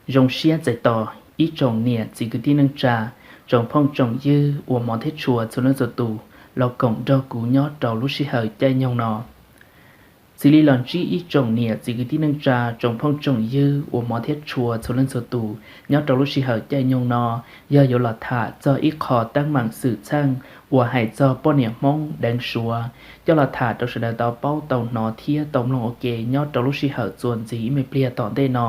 Zoo siab txais tos ib tsoom niam txiv kwv tij neej tsa, tsoom phooj tsoom ywg uas hmov thiab tshua txhua leej txhua tus los koom nrog kuv nyob rau lub sij hawm caij nyoog no. Xws li los ntsib ib tsoom niam txiv kwv tij neej tsa, tsoom phooj tsoom ywg uas hmov thiab tshua txhua leej txhua tus, nyob rau lub sij hawm caij nyoog no yog yuav los tham txog ib qho teeb meem xwm txheej uas hais txog poj niam Hmoob deev Suav, coj los tham rau sawv daws tau paub tau hnov thiab tau mloog ua ke nyob rau lub sij hawm txuas ntxiv ib me pliag tom ntej no.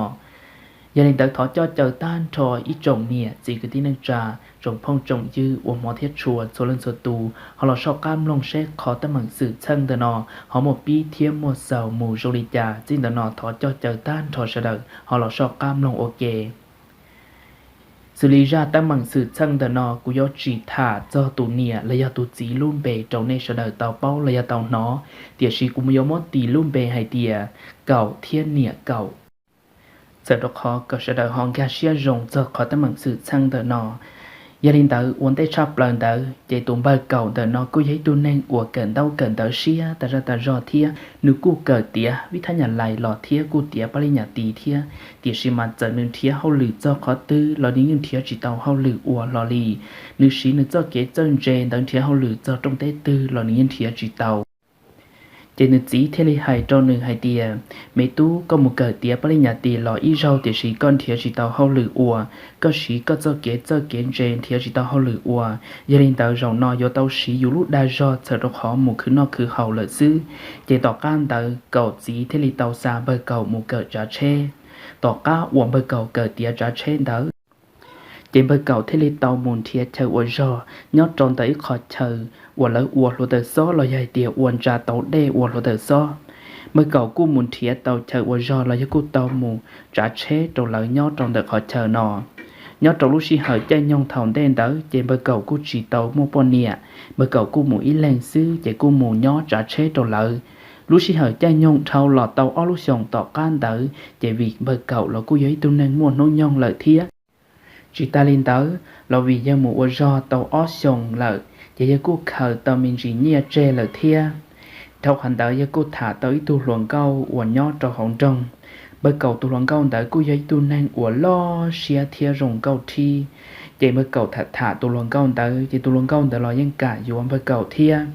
Yog li ntawd thov coj caw tag nrho ib tsoom niam txiv kwv tij neej tsa, tsoom phooj tsoom ywg uas hmov thiab tshua txhua leej txhua tus ho los soj qab mloog seb qhov teeb meem xwm txheej ntawm no ho muaj pib thiab muaj xaus mus zoo li cas. Txij ntawm no thov coj caw tag nrho sawv daws ho los soj qab mloog ua ke. Xws li zaj teeb meem xwm txheej ntawm no kuv yuav tsis tham txog tus niam los yog tus txiv lub npe rau nej sawv daws tau paub los yog tau hnov, tiam sis kuv yuav muab tis lub npe hais tias Kaum thiab niam Kaum, txawm rau qhov kom sawv daws ho nkag siab zoo txog qhov teeb meem xwm txheej ntawm no. Yog li ntawd ua ntej tshaj plaws ntawd ces tus npawg Kaum ntawm no kuj yog ib tug neeg uas kawm ntaub kawm ntawv siab tas zaj tas zog thiab nws kuj kawm tiav vib thab nyas lais los thiab kuj tiav pab lij nyas tis thiab, tiam sis mas txawm nws nrhiav hauj lwm txog qhov twg los nws yeej nrhiav tsis tau hauj lwm ua hlo li. Nws siv nws txoj kev txawj ntse ntawd nrhiav hauj lwm txog rooj teb twg los nws yeej nrhiav tsis tau. Ces nws txiv thiaj li hais rau nws hais tias, me tub, koj mus kawm tiav pab lij nyas tis los ib zaug tiam sis koj nrhiav tsis tau hauj lwm ua, koj siv koj txoj kev txawj kev ntse nrhiav tsis tau hauj lwm ua. Yog li ntawd zaum no yuav tau siv yus lub dag zog txhawm rau qhov mus khwv noj khwv haus lawm xwb. Ces tom qab ntawd Kaum txiv thiaj li tau xa npawg Kaum mus kawm tsav tsheb. Tom qab uas npawg Kaum kawm tiav tsav tsheb ntawd, ces npawg Kaum thiaj li tau mus nrhiav chaw ua zog nyob rau ntawm ib qho chaw uas lawv ua hluav taws xob los yog hais tias ua ntsa tauv dej ua hluav taws xob. Npawg Kaum kuj mus nrhiav tau chaw ua zog los yog kuj tau mus tsav tsheb rau lawv nyob rau ntawm qhov chaw no. Nyob rau lub sij hawm caij nyoog thaum ntej ntawd ces npawg Kaum kuj tsis tau muaj poj niam, npawg Kaum kuj mus ib leeg xwb ces kuj mus nyob tsav tsheb rau lawv. Lub sij hawm caij nyoog dhau los tau ob lub xyoos tom qab ntawd ces vim npawg Kaum los kuj yog ib tug neeg muaj hnub nyoog lawm thiab. Tsis tas li ntawd los vim yawg mus ua zog tau ob xyoos lawm ces yawg kuj khaws tau me ntsis nyiaj tseg lawm thiab. Dhau qhov ntawd yawg kuj tham tau ib tug hluas nkauj uas nyob rau hauv nroog. Npawg Kaum tus hluas nkauj ntawd kuj yog ib tug neeg uas loj siab thiab zoo nkauj thib. Ces npawg Kaum tham tham tus hluas nkauj ntawd ces tus hluas nkauj ntawd los yeej kam yuav npawg Kaum thiab.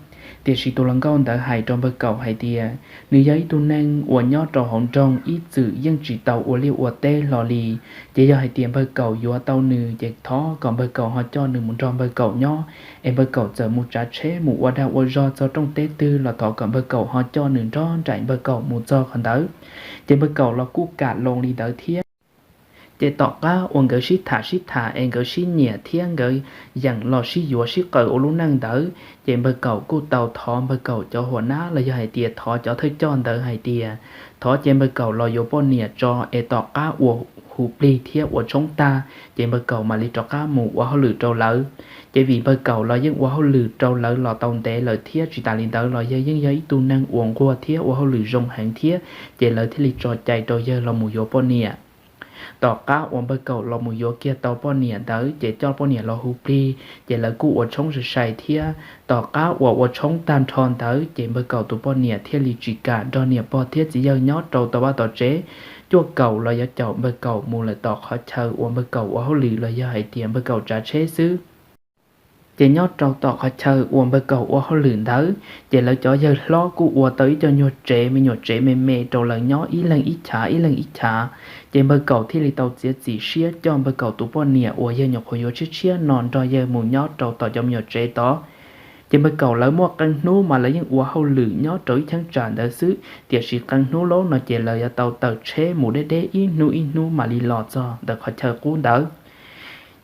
Tiam sis tus hluas nkauj ntawd hais rau npawg Kaum hais tias nws yog ib tug neeg uas nyob rau hauv nroog ib txwm yeej tsis tau ua liaj ua teb hlo li. Ces yog hais tias npawg Kaum yuav tau nws ces thov kom npawg Kaum ho coj nws mus nrog npawg Kaum nyob, es npawg Kaum txawm mus tsav tsheb mus ua dag ua zog txog rooj teb twg los thov kom npawg Kaum ho coj nws nrog nraim npawg Kaum mus txog qhov ntawd. Ces npawg Kaum los kuj kam loo li ntawd thiab. Ces tom qab uas nkawd sib tham sib tham es nkawd sib nyiam thiab nkawd yeem los sib yuav sib qawm ua lub neej ntawd, ces npawg Kaum kuj tau thov npawg Kaum cov huas nab los yog hais tias thov cov thawj coj ntawd hais tias thov cia npawg Kaum los yuav poj niam tso es tom qab uas hu plig thiab ua tshoob tag ces npawg Kaum mam li rov qab mus ua hauj lwm rau lawv. Ces vim npawg Kaum los yeej ua hauj lwm rau lawv los tau ntev lawm thiab tsis tas li ntawd los yawg yeej yog ib tug neeg uas nquag thiab ua hauj lwm zoo heev thiab, ces lawv thiaj li tso cai rau yawg los mus yuav poj niam. Tom qab uas npawg Kaum los mus yuav kiag tau poj niam ntawd ces coj poj niam los hu plig ces lawv kuj ua tshoob sai sai thiab. Tom qab uas ua tshoob tag nrho ntawd ces npawg Kaum tus poj niam thiaj li tsis kam nrog niam pog thiab txiv yawg nyob rau tom vaj tom tsev, cuaj kaum los yuav caum npawg Kaum mus lawm tom qhov chaw uas npawg Kaum ua hauj lwm los yog hais tias npawg Kaum tsav tsheb xwb. Ces nyob rau tom qhov chaw uas npawg Kaum ua hauj lwm ntawd ces lawv cov yawg hlob kuj ua tau ib co nyuag tsev me nyuam tsev me me rau lawv nyob ib leeg ib chav ib leeg ib chav. Ces npawg Kaum thiaj li tau txiav txim siab coj npawg Kaum tus poj niam uas yawg nyuam qhuav yuav tshiab tshiab no nrog yawg mus nyob rau tom cov me nyuam tsev tod. Ces npawg Kaum lawv muaj qee hnub mas lawv yeej ua hauj lwm nyob rau ib cheeb tsam ntawd xwb, tiam sis qee hnub laub no ces lawv yuav tau tawm tsheb mus deb deb ib hnub ib hnub mam li los txog ntawm qhov chaw qub ntawd.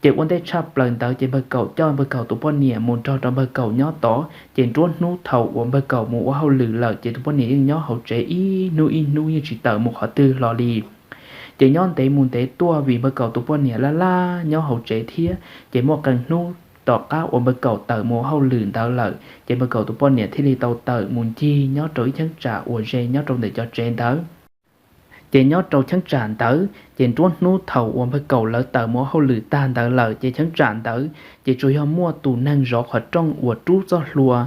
Ces ua ntej tshaj plaws ntawd ces npawg Kaum coj npawg Kaum tus poj niam mus nrog rau npawg Kaum nyob tod, ces nruab hnub thaum uas npawg Kaum mus ua hauj lwm lawm ces tus poj niam yeej nyob hauv tsev ib hnub ib hnub yeej tsis tawm mus qhov twg hlo li. Ces nyob ntev mus ntev tuaj vim npawg Kaum tus poj niam laj laj nyob hauv tsev thiab, ces muaj qee hnub tom qab uas npawg Kaum tawm mus ua hauj lwm ntawd lawm ces npawg Kaum tus poj niam thiaj li tau tawm mus ncig nyob rau ib cheeb tsam uas ze nyob rau ntawm cov tsev ntawd. Ces nyob rau cheeb tsam ntawd ces nruab hnub thaum uas npawg Kaum lawv tawm mus ua hauj lwm tag ntawd lawm ces cheeb tsam ntawd ces tsuas yog muaj tus neeg zov qhov rooj uas rub txoj hlua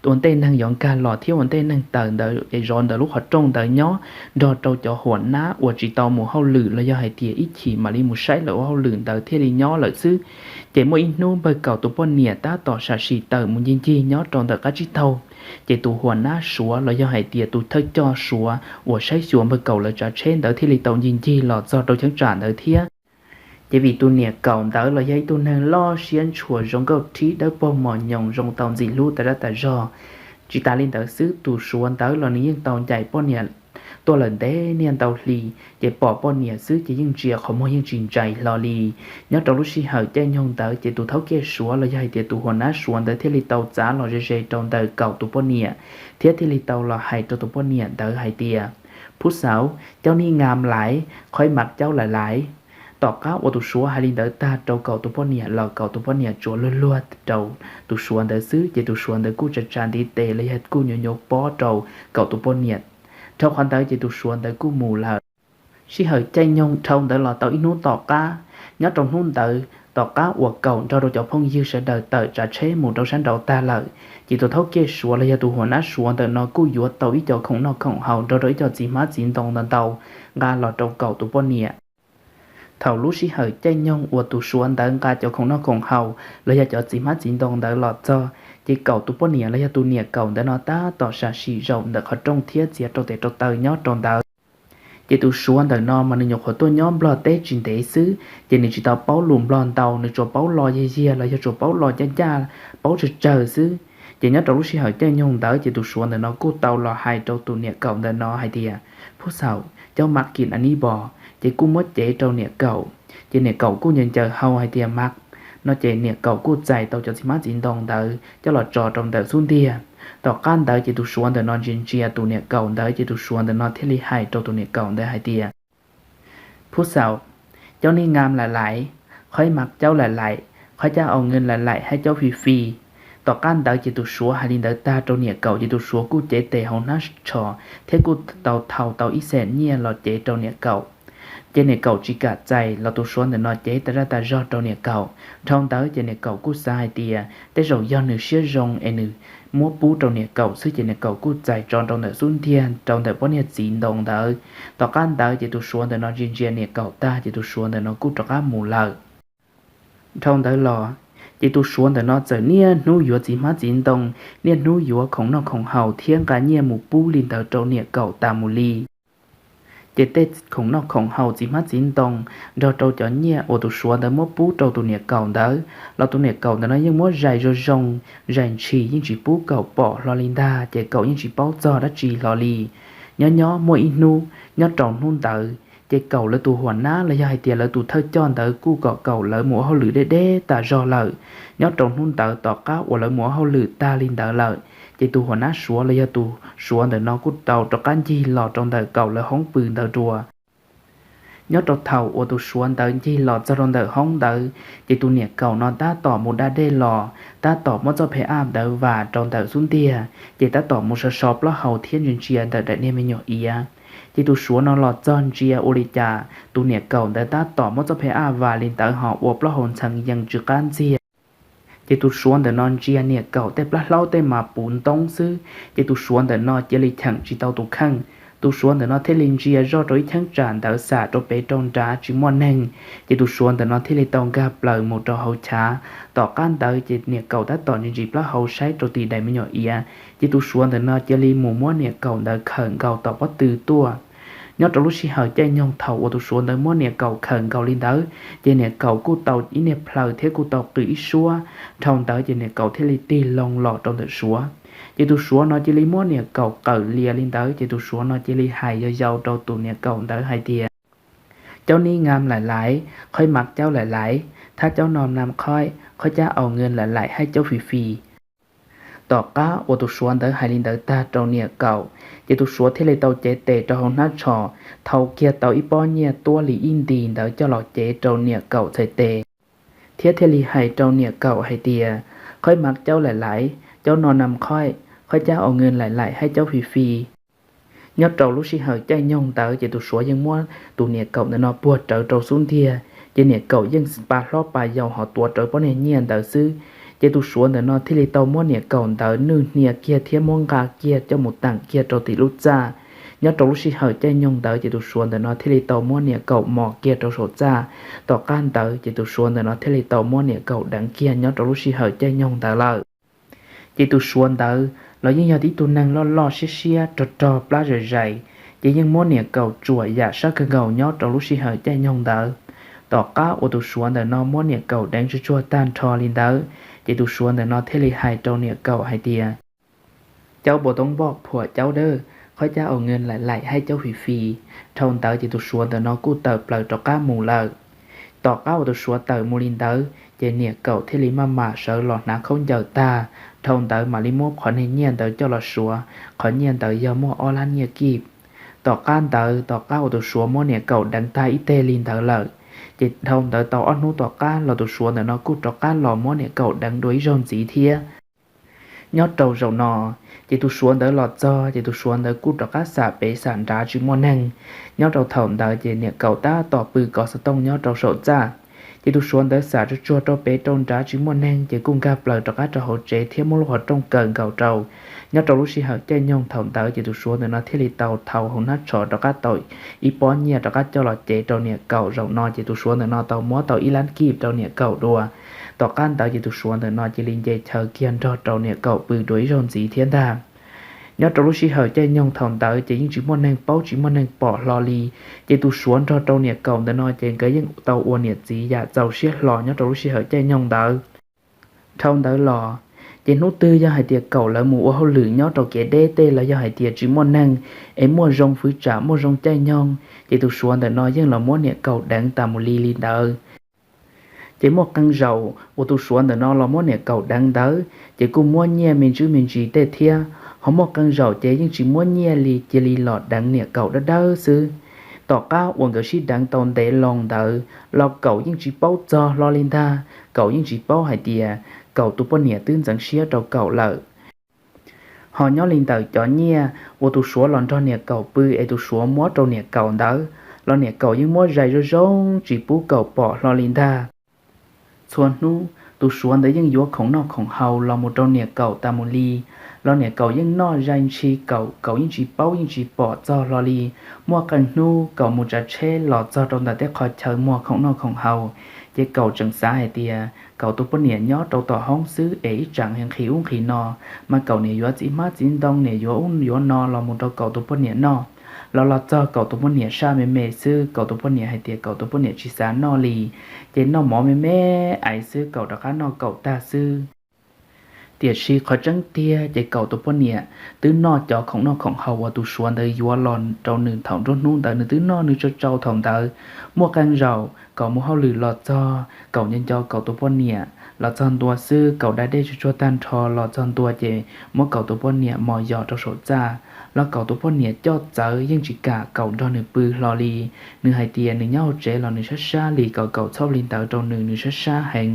ua ntej neeg yuav nkag los thiab ua ntej neeg tawm ntawd es zov ntawm lub qhov rooj ntawd nyob nrog rau cov huam nab uas tsis tau mus hauj lwm los yog hais tias ib chim mam li mus saib lawv ua hauj lwm ntawd thiaj li nyob lawm xwb. Ces muaj ib hnub npawg Kaum tus poj niam tab tom sam sim tawm mus ncig ncig nyob rau ntawm qab tsib taug, ces tus huam nab Suav los yog hais tias tus thawj coj Suav uas saib xyuas npawg Kaum lawv tsav tsheb ntawd thiaj li tau ncig ncig los txog rau cheeb tsam ntawd thiab. Ces vim tus niam Kaum ntawd los yog ib tug neeg loj siab ntshua zoo nkauj rhib dawb paug mos nyoos zoo tau ntxim hlub tas zaj tas zog, tsis tas li ntawd xwb tus Suav ntawd los nws yeej tau ncaim poj niam tuaj lawm ntev niaj ntau hli, ces pom poj niam xwb ces yeej ntsia qhov muag yeej tsis ntsais hlo li. Nyob rau lub sij hawm caij nyoog ntawd ces tus thaub kiaj Suav los yog hais tias tus huam nab Suav ntawd thiaj li tau txav los ze ze rau ntawm Kaum tus poj niam, thiab thiaj li tau los hais rau tus poj niam ntawd hais tias, Phub Xaum, cov nim ngam lais, qhoib mam caub lais lais. Tom qab uas tus Suav hais li ntawd tag rau Kaum tus poj niam los Kaum tus poj niam tsuas luag luag rau tus Suav ntawd xwb, ces tus Suav ntawd kuj tsa tsa ntiv tes los yog kuj nyuav nyuav pob rau Kaum tus poj niam. Dhau qhov ntawd ces tus Suav ntawd kuj mus lawm. Sij hawm caij nyoog dhau ntawd los tau ib hnub tom qab, nyob rau hnub ntawd tom qab uas Kaum nrog rau cov phooj ywg sawv daws tawm tsav tsheb mus rau sab nraud tag lawm, ces tus thaub kiaj Suav los yog tus huam nab Suav ntawm no kuj yuav tau ib co khoom noj khoom haus nrog rau ib co txiv hmab txiv ntoo ntau ntau nqa los rau Kaum tus poj niam. Thaum lub sij hawm caij nyoog uas tus Suav ntawd nqa cov khoom noj khoom haus los yog cov txiv hmab txiv ntoo ntawd los txog, ces Kaum tus poj niam los yog tus niam Kaum ntawd no tab tom sam sim zaum ntawm qhov rooj thiab txiav rau tes rau taw nyob rau ntawd. Ces tus Suav ntawm no mas nws nyuam qhuav tuaj nyob Nplog teb tsis ntev xwb, ces nws tsis tau paub lus Nplog ntau, nws tsuas paub lo yiag yiag los yog tsuas paub lo ncaj ncaj, paub tsawg tsawg xwb. Ces nyob rau lub sij hawm caij nyoog ntawd ces tus Suav ntawm no kuj tau los hais rau tus niam Kaum ntawm no hais tias, Phub Xaum, cov mam kim a nib pos, ces kuj muab cev rau niam Kaum. Ces niam Kaum kuj ncaws ncaws hau hais tias, Mam. No ces niam Kaum kuj txais tau cov txiv hmab txiv ntoo ntawd coj los tso rau ntawm xub ntiag. Tom qab ntawd ces tus Suav ntawm no ntsia ntsia tus niam Kaum ntawd ces tus Suav ntawm no thiaj li hais rau tus niam Kaum ntawd hais tias, Phub Xaum, cov nim ngam lais lais, qhoib mam caub lais lais, qhoib cab au nkees lais lais hab caub fis fis. Tom qab ntawd ces tus Suav hais li ntawd tag rau niam Kaum ces tus Suav kuj cev tes hauv hnab tsho thiab kuj tau thau tau ib xeem nyiaj los cev rau niam Kaum. Ces niam Kaum tsis kam txais los tus Suav ntawm no cev tas zaj tas zog rau niam Kaum. Dhau ntawd ces niam Kaum kuj xav hais tias tej zaum yog nws siab zoo es nws muab pub rau niam Kaum xwb ces niam Kaum kuj txais tso rau ntawm xub ntiag rau ntawm pob niag txiv ntoo ntawd. Tom qab ntawd ces tus Suav ntawm no ntsia ntsia niam Kaum tag ces tus Suav ntawm no kuj rov qab mus lawm. Dhau ntawd los, ces tus Suav ntawm no txawm niaj hnub yuav txiv hmab txiv ntoo, niaj hnub yuav khoom noj khoom haus thiab nqa nyiaj mus pub li ntawd rau niam Kaum tas mus li. Ces tej khoom noj khoom haus txiv hmab txiv ntoo nrog rau cov nyiaj uas tus Suav ntawd muab pub rau tus niam Kaum ntawd los tus niam Kaum ntawm no yeej muab zais zoo zoo, zais ntshis yeej tsis pub Kaum pom hlo li ntag, ces Kaum yeej tsis paub txog dab tsi hlo li. Nyob nyob muaj ib hnub, nyob rau hnub ntawd ces Kaum lawv tus huam nab los yog hais tias lawv tus thawj coj ntawd kuj kom Kaum lawv mus ua hauj lwm deb deb tas zog lawm. Nyob rau hnub ntawd tom qab uas lawv mus ua hauj lwm tag li ntawd lawm, ces tus huam nab Suav los yog tus Suav ntawm no kuj tau rov qab ncig los rau ntawm Kaum lawv hoob pw ntawd dua. Nyob rau thaum uas tus Suav ntawd ncig los txog rau ntawm hoob ntawd, ces tus niam Kaum no tab tom mus da dej los, tab tom muab txoj phe aj ntawd vam rau ntawm xub ntiag, ces tab tom mus so so plaub hau thiab ntsia ntsia ntawm daim niag me nyuam iav. Ces tus Suav no los txog ntsia ua li cas tus niam Kaum ntawd tab tom muab txoj phe aj vam li ntawd ho ua plaub hau ntxheev yees tsw qab ntxiag. Ces tus Suav ntawm no ntsia niam Kaum tej plab hlaub tej mas puv ntoob xwb, ces tus Suav ntawm no cia li cheem tsis tau tus kheej. Tus Suav ntawm no thiaj li ntsia zoj rau ib cheeb tsam ntawd xam rau pem rau nrad tsis muaj neeg, ces tus Suav ntawm no thiaj li tau nkag plaws mus rau hauv chav. Tom qab ntawd ces niam Kaum tab tom ntsis ntsis plaub hau saib rau tim daim me nyuam iav, ces tus Suav ntawm no cia li mus muab niam Kaum ntawd khawm nkaus tom pob tw tuaj. Nyob rau lub sij hawm caij nyoog thaum uas tus Suav ntawd muab niam Kaum khawm nkaus li ntawd, ces niam Kaum kuj tau ib niag plhaw thiab kuj tau qw ib suab. Dhau ntawd ces niam Kaum thiaj li tig loo los rau ntawm Suav. Ces tus Suav no cia li muab niam Kaum qawm lias li ntawd, ces tus Suav no cia li hais yau yau rau tus niam Kaum ntawd hais tias, Cov nim ngam lais lais, qhoib mam caub lais lais, thab cov no nam khoib, qhoib cab au nkees lais lais hab caub fis fis. Tom qab uas tus Suav ntawd hais li ntawd tag rau niam Kaum, ces tus Suav thiaj li tau cev tes rau hauv hnab tsho, thau kiag tau ib pob nyiaj tuab li ib nti ntawd coj los cev rau niam Kaum txhais tes, thiab thiaj li hais rau niam Kaum hais tias, Qhoib mam caub lais lais, cov no nam khoib, qhoib cab au nkees lais lais hab caub fis fis. Nyob rau lub sij hawm caij nyoog ntawd ces tus suav yeej muab tus niam kaum ntawm no puag rawv rau xub ntiag, ces niam kaum yeej pa hlob pa yau ho tuav rawv pob niag nyiaj ntawd xwb. Ces tus suav ntawm no thiaj li tau muab niam kaum ntawd nwj hnia kiag thiab muab nqa kiag coj mus teem kiag rau tim lub txaj. Nyob rau lub sij hawm caij nyoog ntawd ces tus suav ntawm no thiaj li tau muab niam kaum mos kiag rau saum txaj. Tom qab ntawd ces tus suav ntawm no thiaj li tau muab niam kaum deev kiag nyob rau lub sij hawm caij nyoog ntawd lawm. Ces tus suav ntawd los yeej yog tib tug neeg loj loj siab siab rog rog plab zais zais, ces yeej muab niam kaum tsuam yam sab kawg nkaus nyob rau lub sij hawm caij nyoog ntawd. Tom qab uas tus suav ntawm no muab niam kaum deev tsuag tsuag tag nrho li ntawd, ces tus suav ntawm no thiaj li hais rau niam kaum hais tias, Cháu bồ tống bọ phủa cháu đơ, khỏi cha ổ ngơn lại lại hay cháu hủy phì. Dhau ntawd ces tus suav ntawm no kuj tawm plaws rov qab mus lawm. Tom qab uas tus suav tawm mus li ntawd ces niam kaum thiaj li maj mam sawv los hnav khaub ncaws tag, dhau ntawd mam li muab qhov niag nyiaj ntawd coj los suav. Qhov nyiaj ntawd yog muaj ob lab nyiaj kib. Tom qab ntawd, tom qab uas tus suav muab niam kaum deev tag ib teg li ntawd lawm, ces dhau ntawd tau ob hnub tom qab los tus suav ntawm no kuj rov qab los muab niam kaum deev dua ib zaug ntxiv thiab. Nyob rau zaum no, ces tus suav ntawd los txog ces tus suav ntawd kuj rov qab xam pem xam nrad tsis muaj neeg. Nyob rau thaum ntawd ces niam kaum tab tom pw kov xov tooj nyob rau saum txaj. Ces tus suav ntawd xam tsuag tsuag rau pem rau nrad tsis muaj neeg ces kuj nkag plaws rov qab rau hauv tsev thiab muab lub qhov rooj kaw nkaus rau. Nyob rau lub sij hawm caij nyoog thaum ntawd ces tus suav ntawm no thiaj li tau thau hauv hnab tsho rov qab tau ib pob nyiaj rov qab coj los cev rau niam kaum. Zaum no ces tus suav ntawm no tau muab tau ib lab kib rau niam kaum dua. Tom qab ntawd ces tus suav ntawm no cia li nce chaw kiag nrog rau niam kaum pw dua ib zaug ntxiv thiab ntag. Nyob rau lub sij hawm caij nyoog thaum ntawd ces yeej tsis muaj neeg paub tsis muaj neeg pom hlo li. Ces tus suav nrog rau niam kaum ntawm no ces nkawd yeej tau ua niam txiv yam txaus siab hlo nyob rau lub sij hawm caij nyoog ntawd. Dhau ntawd los, ces hnub twg yog hais tias kaum lawv mus ua hauj lwm nyob rau kev deb tej los yog hais tias tsis muaj neeg es muaj zoo fwv tsam muaj zoo caij nyoog, ces tus suav ntawm no yeej los muab niam kaum deev tas mus li li ntawd. Ces muaj qee zaum uas tus suav ntawm no los muab niam kaum deev ntawd ces kuj muab nyiaj me ntsis me ntsis tej thiab. Ho muaj qee zaum ces yeej tsis muab nyiaj li, cia li los deev niam kaum dawb dawb xwb. Tom qab uas nkawd sib deev tau ntev loo ntawd los kaum yeej tsis paub txog hlo li ntag. Kaum yeej tsis paub hais tias kaum tus poj niam twb ntxeev siab rau kaum lawm. Ho nyob li ntawm cov nyiaj uas tus suav los nrog niam kaum pw es tus suav muab rau niam kaum ntawd los niam kaum yeej muab zais zoo zoo tsis pub kaum pom hlo li ntag. Txhua hnub tus suav ntawd yeej yuav khoom noj khoom haus los mus rau niam kaum tas mus li, los niam kaum yeej noj zais ntshis kaum, kaum yeej tsis paub yeej tsis pom txog hlo li. Muaj qee hnub kaum mus tsav tsheb los txog rau ntawm tej qhov chaw muag khoom noj khoom haus, ces kaum tseem xav hais tias kaum tus poj niam nyob rau tom hoob xwb es ib tsam nqhis ub nqhis no, mas kaum niam yuav txiv hmab txiv ntoo, niam yuav ub yuav no los mus rau kaum tus poj niam noj. Los los txog kaum tus poj niam saj me me xwb, kaum tus poj niam hais tias kaum tus poj niam tsis xav noj li, ces noj mov me me ais xwb, kaum rov qab noj kaum tag xwb. Tiam sis qhov tseeb tiag ces kaum tus poj niam twb noj cov khoom noj khoom haus uas tus suav ntawd yuav los rau nws thaum nruab hnub ntawd, nws twb noj nws tsau tsau thaum ntawd. Muaj qee zaum kaum mus hauj lwm los txog, kaum nco nco kaum tus poj niam, los txog ntua xwb kaum da dej tsuag tsuag tag nrho los txog ntua ces muab kaum tus poj niam mos yos rau saum txaj, los kaum tus poj niam coj txawv yeej tsis kam kaum nrog nws pw hlo li. Nws hais tias nws nyob hauv tsev los nws sab sab li, kom kaum txhob li ntawd rau nws, nws sab sab heev.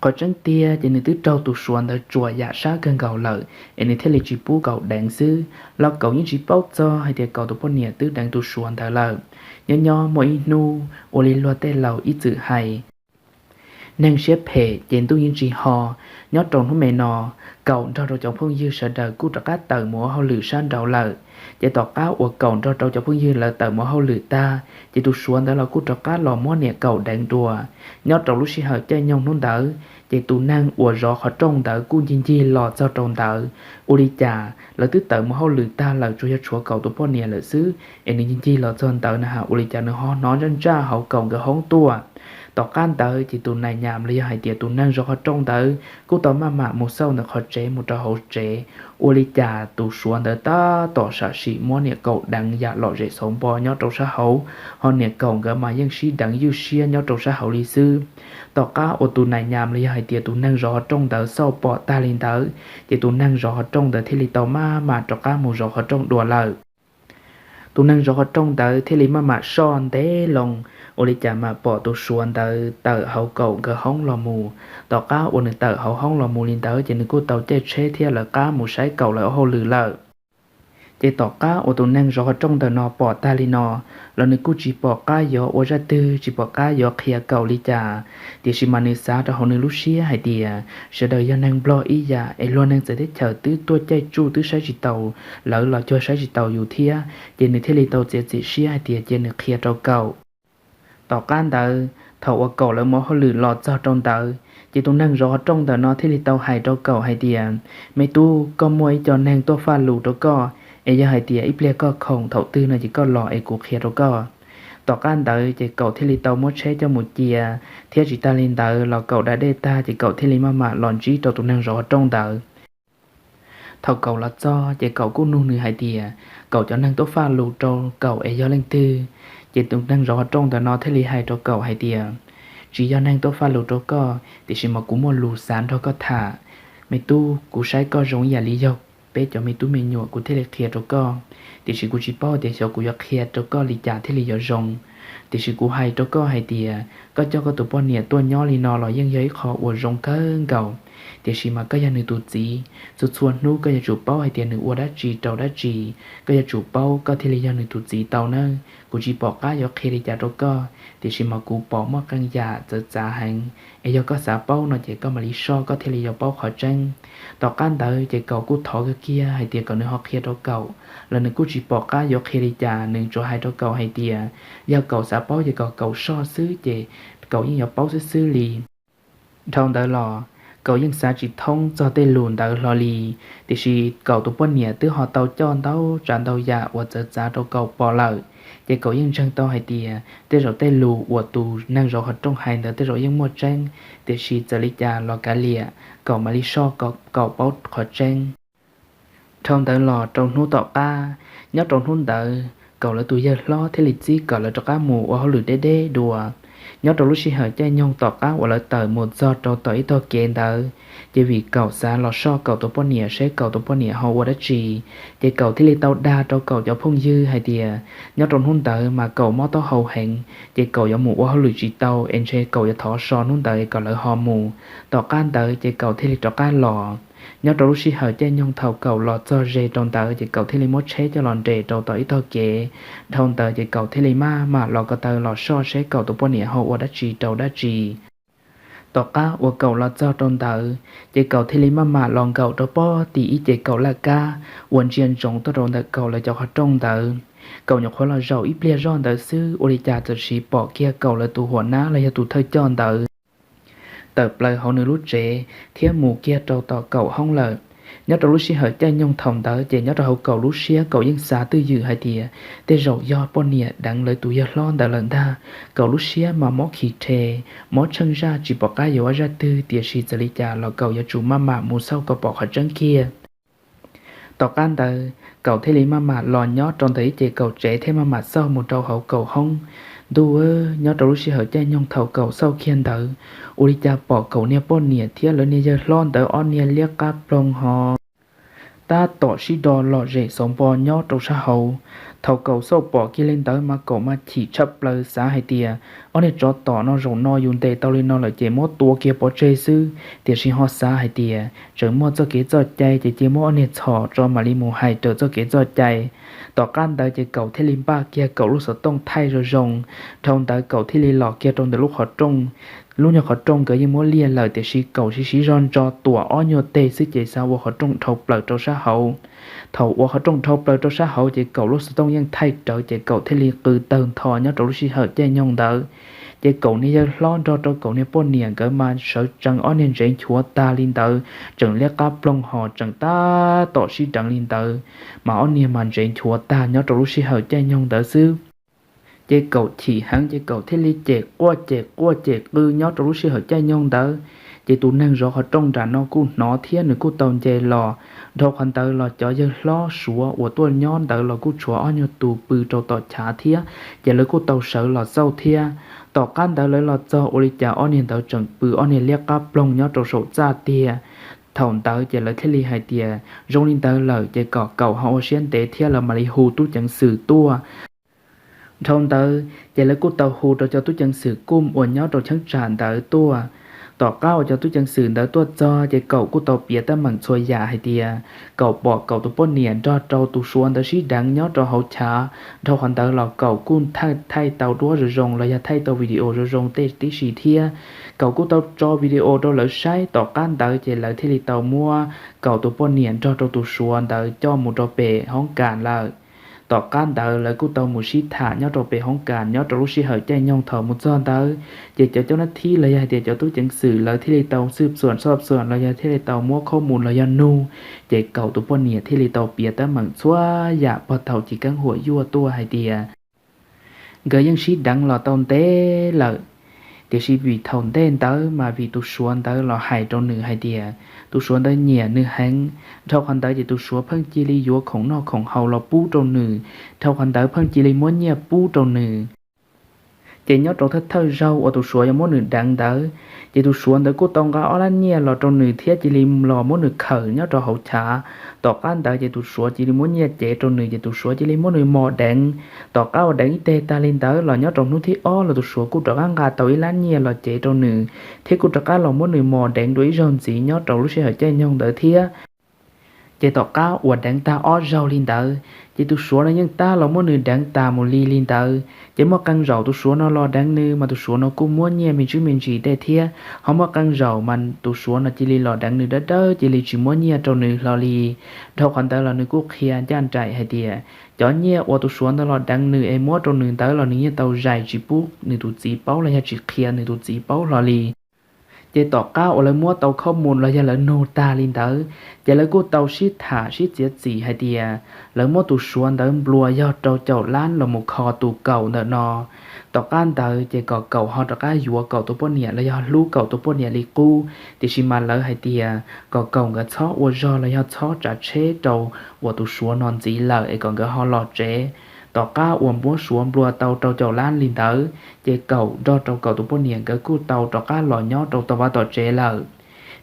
Qhov tseeb tiag ces nws twb raug tus suav ntawd tsuam yam sab kawg nkaus lawm es nws thiaj li tsis pub kaum deev xwb, los kaum yeej tsis paub txog hais tias kaum tus poj niam twb deev tus suav ntawd lawm. Nyob nyob muaj ib hnub ua li luag tej laus ib txwm hais, neeg siab phem ces ntuj yeej tsis ho. Nyob rau hnub me no, kaum nrog rau cov phooj ywg sawv daws kuj rov qab tawm mus ua hauj lwm sab nraud lawm. Ces tom qab uas kaum nrog rau cov phooj ywg lawv tawm mus ua hauj lwm tag, ces tus suav ntawd los kuj rov qab los muab niam kaum deev dua. Nyob rau lub sij hawm caij nyoog hnub ntawd, ces tus neeg uas zov qhov rooj ntawd kuj ncig ncig los txog rau ntawd. Ua li cas lawv twb tawm mus hauj lwm tag lawm, tsuas yog tshuav kaum tus poj niam lawm xwb, es nws ncig ncig los txog ntawd na has, ua li cas nws ho hnov ntsaj ntsaj hauv kaum nkawd hoob tuaj. Tom qab ntawd ces tus nais nyas los yog hais tias tus neeg zov qhov rooj ntawd kuj tau maj mam mus xauj ntawm qhov tsev mus rau hauv tsev. Ua li cas tus suav ntawd tab tom sam sim muab niam kaum deev yam lom zem xauv npo nyob rau sab hauv, ho niam kaum nkawd mas yeej sib deev ywj siab nyob rau sab hauv li xwb. Tom qab uas tus nais nyas los yog hais tias tus neeg zov qhov rooj ntawd xauj pom tag li ntawd, ces tus neeg zov qhov rooj ntawd thiaj li tau maj mam rov qab mus zov qhov rooj dua lawm. Tus neeg zov qhov rooj ntawd thiaj li maj mam soj ntev loo, ua li cas mam pom tus suav ntawd tawm hauv kaum nkawd hoob los mus. Tom qab uas nws tawm hauv hoob los mus li ntawd ces nws kuj tau caij tsheb thiab lawv qab mus saib kaum lawv ua hauj lwm lawm. Ces tom qab uas tus neeg zov qhov rooj ntawm no pom tag li no los nws kuj tsis pom qab yuav ua zaj twg, tsis pom qab yuav qhia Kaum li cas, tiam sis mas nws xav rau hauv nws lub siab hais tias sawv daws yog neeg Nplog ib yam es luag neeg txawv teb chaws twb tuaj caij tsuj twb saib tsis taus lawv los cuag saib tsis taus yus thiab, ces nws thiaj li tau txiav txim siab hais tias cia nws qhia rau Kaum. Tom qab ntawd thaum uas Kaum lawv mus hauj lwm los txog rau ntawd, ces tus neeg zov qhov rooj ntawm no thiaj li tau hais rau Kaum hais tias, me tub, koj muaj ib co neeg tuaj faj lus rau koj, es yog hais tias ib pliag koj khoom thaum twg no ces koj los es kuv qhia rau koj. Tom qab ntawd ces Kaum thiaj li tau muab tsheb coj mus cia, thiab tsis tag li ntawd los Kaum da dej tag ces Kaum thiaj li maj mam los ntsib rau tus neeg zov qhov rooj ntawd. Thaum Kaum los txog ces Kaum kuj nug nws hais tias Kaum cov neeg tuaj faj lus rau Kaum es yog leej twg. Ces tus neeg zov qhov rooj ntawm no thiaj li hais rau Kaum hais tias, tsis yog neeg tuaj faj lus rau koj, tiam sis mas kuv muaj lus xav nrog koj tham. Me tub, kuv saib koj zoo ib yam li yog peb cov me tub me nyuam, kuv thiaj li qhia rau koj. Tiam sis kuv tsis paub tias xyov kuv yuav qhia rau koj li cas thiaj li yuav zoo. Tiam sis kuv hais rau koj hais tias koj coj koj tus poj niam tuaj nyob li no los yeej yog ib qho uas zoo kawg nkaus. Tiam sis mas koj yog nws tus txiv, txhua txhua hnub koj yuav tsum paub hais tias nws ua dab tsi rau dab tsi, koj yuav tsum paub koj thiaj li yog nws tus txiv tau nawb. Kuv tsis pom qab yuav qhia li cas rau koj, tiam sis mas kuv pom muaj qee yam txawv txav heev, es yog koj xav paub no ces koj mam li soj koj thiaj li yuav paub qhov tseeb. Tom qab ntawd ces Kaum kuj thov kiag kiag hais tias kom nws ho qhia rau Kaum, los nws kuj tsis pom qab yuav qhia li cas, nws tsuas hais rau Kaum hais tias yog Kaum xav paub ces kom Kaum soj xwb ces Kaum yeej yuav paub xwb xwb li. Dhau ntawd los Kaum yeej xav tsis thoob txog tej lus ntawd hlo li, tiam sis Kaum tus poj niam twb ho tau coj ntau tsav ntau yam uas txawv txav rau Kaum pom lawm, ces Kaum yeej ntseeg tau hais tias tej zaum tej lus uas tus neeg zov qhov rooj hais ntawd tej zaum yeej muaj tseeb, tiam sis txawm li cas los kav liam, Kaum mam li soj kom Kaum paub qhov tseeb. Dhau ntawd los rau hnub tom qab, nyob rau hnub ntawd Kaum lawv tus yawg hlob thiaj li txib kom lawv rov qab mus ua hauj lwm deb deb dua. Nyob rau lub sij hawm caij nyoog tom qab uas lawv tawm mus txog rau tom ib tog kev ntawd, ces vim Kaum xav los soj Kaum tus poj niam seb Kaum tus poj niam ho ua dab tsi, ces Kaum thiaj li tau dag rau Kaum cov phooj ywg hais tias nyob rau hnub ntawd mas Kaum mob taub hau heev, ces Kaum yuav mus ua hauj lwm tsis tau es ntshe Kaum yuav thov so hnub ntawd es kom lawv ho mus. Tom qab ntawd ces Kaum thiaj li rov qab los. Nyob rau lub sij hawm caij nyoog thaum Kaum los txog ze rau ntawd ces Kaum thiaj li muab tsheb coj los nres rau tom ib tog kev. Dhau ntawd ces Kaum thiaj li maj mam los ko taw los soj seb Kaum tus poj niam ho ua dab tsi rau dab tsi. Tom qab uas Kaum los txog rau ntawd, ces Kaum thiaj li maj mam los nkaum rau pog tim ib ce kaum laj kab uas ntsia ntsoov tuaj rau ntawm Kaum lawv cov qhov rooj ntawd. Kaum nyuam qhuav los zaum ib pliag zoj ntawd xwb, ua li cas txawm sis pom kiag Kaum lawv tus huam nab los yog tus thawj coj ntawd tawm plaws hauv nws lub tsev thiab mus kiag rau tom Kaum hoob lawm. Nyob rau lub sij hawm caij nyoog thaum ntawd ces nyob rau hauv Kaum lub siab Kaum yeej xav twj ywm hais tias tej zaum yog poj niam deev lawv tus yawg hlob ntawd lawm ntag. Kaum lub siab mas mob khis rhe, mob tsheej zaj tsis pom qab yuav ua zaj twg, tiam sis txawm li cas los Kaum yuav tsum maj mam mus xauj kom pom qhov tseeb kiag. Tom qab ntawd Kaum thiaj li maj mam los nyob rau ntawm ib ce Kaum tsev thiab maj mam xauj mus rau hauv Kaum hoob. Ntuj, nyob rau lub sij hawm caij nyoog thaum Kaum xauj kiag ntawd, ua li cas pom Kaum niag poj niam thiab lawv niag yawg hlob ntawd ob niag liab qab ploog ho tab tom sib do lom zem xauv npo nyob rau sab hauv. Thaum Kaum xauj pom kiag li ntawd mas Kaum mas chim tshaj plaws xav hais tias ob niag tsov tom no zaum no yus ntes tau li no lawm ces muab tua kiag pov tseg xwb, tiam sis ho xav hais tias tseem muaj txoj kev txoj cai ces cia muab ob niag txhom tso mam li mus hais raws txoj kev txoj cai. Tom qab ntawd ces Kaum thiaj li npaj kiag Kaum lub xov tooj thaij zoo zoo. Dhau ntawd Kaum thiaj li los kiag rau ntawm lub qhov rooj. Lub nyuag qhov rooj nkawd yeej muab liaj lawm tiam sis Kaum siv siv zog ntso tuam ob nyuag teg xwb ces xav ua qhov rooj dhau plaws rau sab hauv. Thaum ua qhov rooj dhau plaws rau sab hauv ces Kaum lub xov tooj yeej thaij rawv ces Kaum thiaj li qw tawg ntho nyob rau lub sij hawm caij nyoog ntawd. Ces Kaum niag yawg hlob nrog rau Kaum niag poj niam nkawd mas sawv tsees ob niag ntsev nchuav tag li ntawd, tseem liab qab ploog ho tseem tab tom sib deev li ntawd, mas ob niag mas ntsev nchuav tag nyob rau lub sij hawm caij nyoog ntawd xwb. Ces Kaum chim heev ces Kaum thiaj li cem quaj cem quaj cem qw nyob rau lub sij hawm caij nyoog ntawd. Ces tus neeg zov qhov rooj nram no kuj hnov thiab nws kuj tau nce los. Dhau qhov ntawd los cov yawg hlob Suav uas tuaj nyob ntawd los kuj tshuav ob nyuag tus pw rau tom chav thiab, ces lawv kuj tau sawv los xauj thiab. Tom qab ntawd lawv los txog ua li cas ob niag ntawd tseem pw ob niag liab qab ploog nyob rau saum txaj tiag. Thaum ntawd ces lawv thiaj li hais tias zoo li ntawd lawm ces kom Kaum ho ua siab ntev thiab lawv mam li hu tub ceev xwm tuaj. Dhau ntawd ces lawv kuj tau hu rau cov tub ceev xwm kuj uas nyob rau cheeb tsam ntawd tuaj. Tom qab uas cov tub ceev xwm ntawd tuaj txog ces Kaum kuj tau piav teeb meem txhua yam hais tias Kaum pom Kaum tus poj niam nrog rau tus Suav ntawd sib deev nyob rau hauv chav. Dhau qhov ntawd los Kaum kuj thaij tau duab zoo zoo los yog thaij tau video zoo zoo tej tib si thiab. Kaum kuj tau tso video rau lawv saib, tom qab ntawd ces lawv thiaj li tau muab Kaum tus poj niam nrog rau tus Suav ntawd coj mus rau pem hoob kas lawm. Tom qab ntawd lawv kuj tau mus sib tham nyob rau pem hoob kas nyob rau lub sij hawm caij nyoog thaum mus txog ntawd, ces cov cov nab thib los yog hais tias cov tub ceev xwm lawv thiaj li tau xwb xuam xoj xuam los yog thiaj li tau muab khob mus los yog nug, ces Kaum tus poj niam thiaj li tau piav teeb meem txhua yam pog thaum chiv keeb huam yuaj tuaj hais tias nkawd yeej sib deev los tau ntev lawm, tiam sis vim thaum ntej ntawd mas vim tus Suav ntawd los hais rau nws hais tias tus Suav ntawd nyiam nws heev. Dhau qhov ntawd ces tus Suav pheej cia li yuav khoom noj khoom haus los pub rau nws, dhau qhov ntawd pheej cia li muab nyiaj pub rau nws. Ces nyob rau thawj thawj zaug uas tus Suav yuav muab nws deev ntawd, ces tus Suav ntawd kuj tau nqa ob lab nyiaj los rau nws thiab cia li los muab nws khawm nyob rau hauv chav. Tom qab ntawd ces tus Suav cia li muab nyiaj cev rau nws ces tus Suav cia li muab nws mos deev. Tom qab uas deev ib teg tag li ntawd los nyob rau hnub thib ob los tus Suav kuj rov qab nqa tau ib lab nyiaj los cev rau nws thiab kuj rov qab los muab nws mos deev dua ib zaug ntxiv nyob rau lub sij hawm caij nyoog ntawd thiab. Ces tom qab uas deev tag ob zaug li ntawd ces tus Suav no yeej tab los muab nws deev tas mus li li ntawd. Ces muaj qee zaum tus Suav no los deev nws mas tus Suav no kuj muab nyiaj me ntsis me ntsis tej thiab, ho muaj qee zaum mas tus Suav no cia li los deev nws dawb dawb cia li tsis muab nyiaj rau nws hlo li. Dhau qhov ntawd los nws kuj qhia ncaj nraim hais tias cov nyiaj uas tus Suav ntawd los deev nws es muab rau nws ntawd los nws yeej tau zais tsis pub nws tus txiv paub los yog tsis qhia nws tus txiv paub hlo li. Ces tom qab uas lawv muab tau khob mus los yog lawv nug tag li ntawd, ces lawv kuj tau sib tham sib txiav txim hais tias lawv muab tus Suav ntawd nplua yog rau caum lab los mus kho tus Kaum ntawm no. Tom qab ntawd ces kom Kaum ho rov qab yuav Kaum tus poj niam los yog hlub Kaum tus poj niam li qub, tiam sis mas lawv hais tias kom Kaum nkawd txhob ua zog los yog txhob tsav tsheb rau uas tus Suav no ntxiv lawm es kom nkawd ho los tsev. Tom qab uas muab Suav nplua tau rau caum lab li ntawd, ces Kaum nrog rau Kaum tus poj niam nkawd kuj tau rov qab los nyob rau tom vaj tom tsev lawm.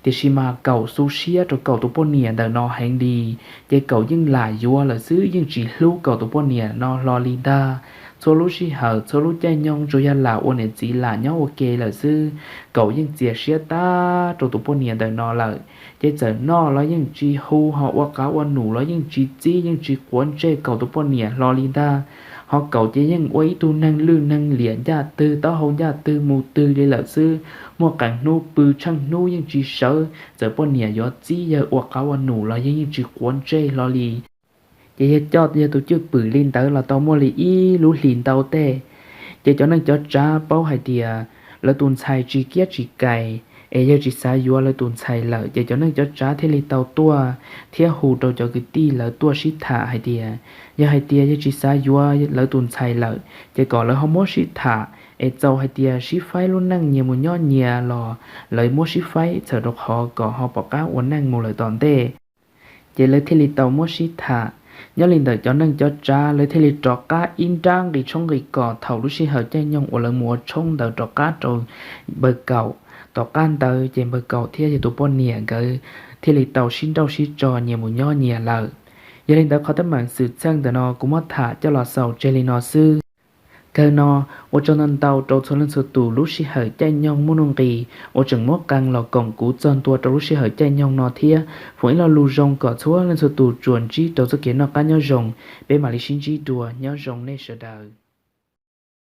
Tiam sis mas Kaum xu siab rau Kaum tus poj niam ntawm no heev li, ces Kaum yeej lam yuav lawm xwb, yeej tsis hlub Kaum tus poj niam no hlo li ntag. Txhua lub sij hawm txhua lub caij nyoog tsuas yog lam ua niam txiv lam nyob ua ke lawm xwb. Kaum yeej txias siab tag rau tus poj niam ntawm no lawm, ces txawm noj los yeej tsis hu, ho ua qav ua num los yeej tsis txib, yeej tsis quav ntsej Kaum tus poj niam hlo li ntag. Ho Kaum ces yeej ua ib tug neeg lwj neeg liam ncaj twg taub hau ncaj twg mus twg li lawm xwb. Muaj qee hnub pw tsheej hnub yeej tsis sawv, txawm poj niam yuav txib yawg ua qav ua num los yawg yeej tsis quav ntsej hlo li. Ces yawg coj yawg tus cwj pwm li ntawd los tau muaj li ib lub hlis ntau tej. Ces cov neej cov tsav paub hais tias lawv tus ntxhais tsis kiab tsis kais, es yawg tsis xav yuav lawv tus ntxhais lawm, ces cov neej cov tsav thiaj li tau tuaj thiab hu rau cov kwv tij lawv tuaj sib tham hais tias yog hais tias yawg tsis xav yuav lawv tus ntxhais lawm ces kom lawv ho muab sib tham, es txaus hais tias sib faib lub neej nyias mus nyob nyias los lawv muab sib faib txhawm rau qhov kom ho pom qab ua neej mus lawm tom ntej. Ces lawv thiaj li tau muab sib tham. Nyob li ntawm cov neej cov tsav lawv thiaj li rov qab ib nrab nqis tshoob nqis kos thaum lub sij hawm caij nyoog uas lawv mus ua tshoob ntawd rov qab rau npawg Kaum. Tom qab ntawd ces npawg Kaum thiab yawg tus poj niam nkawd thiaj li tau sib nrauj sib tso nyias mus nyob nyias lawm. Yog li ntawd qhov teeb meem xwm txheej ntawm no kuv muab tham coj los xaus tseg li no xwb. Kawg no, ua tsaug ntau ntau rau txhua leej txhua tus lub sij hawm caij nyoog muaj nuj nqis uas tseem muab qee los koom kuv txog ntua rau lub sij hawm caij nyoog no thiab foom ib lo lus zoo kom txhua leej txhua tus tsuas ntsib rau txoj kev noj qab nyob zoo. Peb mam li sib ntsib dua, nyob zoo nej sawv daws.